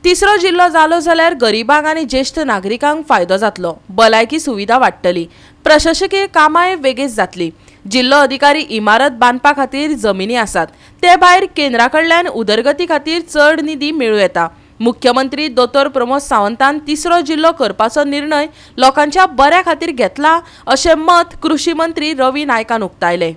तिसरो जिल्लो जालो जाल्यार गरिबांक आनी ज्येश्ठ नागरिकांक फायदो जातलो, भलायकी सुविधा वाडटली, प्रशासकीय कामांय वेगेच जातली। जिल्लो अधिकारी इमारत बांदपा खातीर जमिनी आसात, ते भायर केंद्रा कडल्यान उदरगती खातीर चड निधी मेळूं येता। मुख्यमंत्री दोतोर प्रमोद सावंतान तिसरो जिल्लो करपाचो निर्णय लोकांच्या बऱ्या खातीर घेतला अशें मत कृषी मंत्री रवी नायकान उक्तायलें।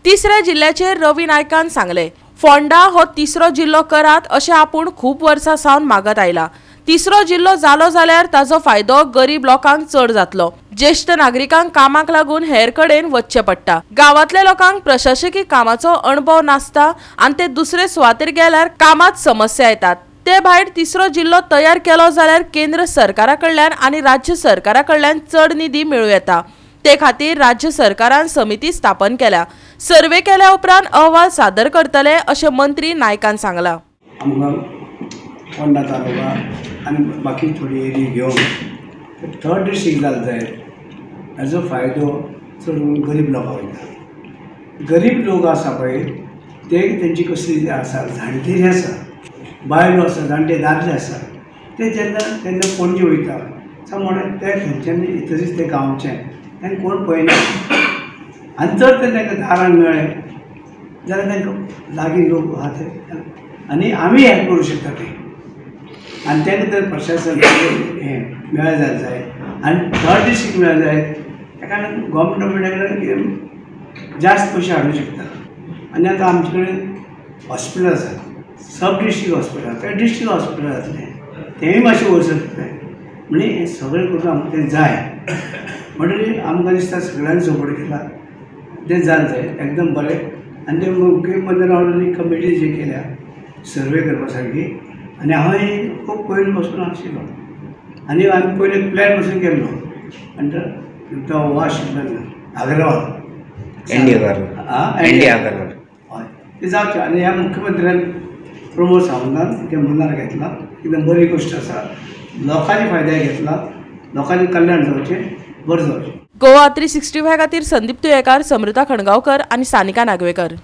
तिसऱ्या जिल्ल्याचेर रवी नायकान सांगलें, फोंडा हो तिसरो जिल्लो करात अशें आपूण खूब वर्सां सावन मागत आयला। तिसरो जिल्लो जालो जाल्यार ताजो फायदो गरीब लोकांक चड जातलो। ज्येश्ठ नागरिकांक कामाक लागून हेर कडेन वचचें पडटा। गांवांतल्या लोकांक प्रशासकी कामाचो अणभव नासता आनी ते दुसरे सुवातेर गेल्यार कामांत समस्या येतात। ते भायर तिसरो जिल्लो तयार केलो जाल्यार केंद्र सरकारा कडल्यान आनी राज्य सरकारा कडल्यान चड निधी मेळूं येता। ते खातीर राज्य सरकारान समिती स्थापन केल्या। सर्वे केल्या उपरांत अहवाल सादर करतले अशें मंत्री नायकान सांगलां। आमकां फोंडा तालुका आनी बाकी थोडी एरिया घेवन थर्ड डिस्ट्रिक्ट जालें जाय, हाजो फायदो चड करून गरीब लोकांक वयता। गरीब लोक आसा पळय ते तेंची कसली आसा, जाणटेली आसा, बायलो आसा, जाणटे दादले आसा, ते जेन्ना तेन्ना पणजे वयता समज ते थंयच्यान इतलीच ते गांवचे तांकां कोण पळयना आनी जर ते तांकां दारान मेळ्ळें जाल्यार तांकां लागीं लोक आहा ते आनी आमी हेल्प करूं शकता ते आनी तांकां तर प्रशासन हें मेळ्ळें जाल्यार जाय आनी थर्ड डिस्ट्रिक्ट मेळ्ळें जाय। ताका लागून गव्हर्मेंट ऑफ इंडिया कडेन जास्त पयशे हाडूंक शकता। आनी आतां आमचे कडेन हॉस्पिटल आसा, सब डिस्ट्रिक्ट हॉस्पिटल, ते डिस्ट्रिक्ट हॉस्पिटल जातलें, तेंय मातशें वयर सरतलें। म्हणजे हें सगळें करून आमकां तें जाय म्हणटकीर आमकां दिसता सगळ्यांनी सपोर्ट केला तें जालें जाय एकदम बरें। आनी ते मुख्यमंत्र्यान ऑलरेडी कमिटी जी केल्या सर्वे करपा सारकी आनी हांवें खूब पयलीं बसून आशिल्लो आनी आमी पयलीं प्लॅन बसून केल्लो आनी तो हो आशिल्लो अग्रवाल, एन डी अग्रवाल, हय तें जावचें। आनी ह्या मुख्यमंत्र्यान प्रमोद सावंतान तें मनार घेतलां, एकदम बरी गोश्ट आसा, लोकांचे फायद्याक घेतला, लोकांचें कल्याण जावचें, बरें जावचें। गोवा 365 खातीर संदीप तुयेकार, समृता खणगांवकर आनी सानिका नागवेकर।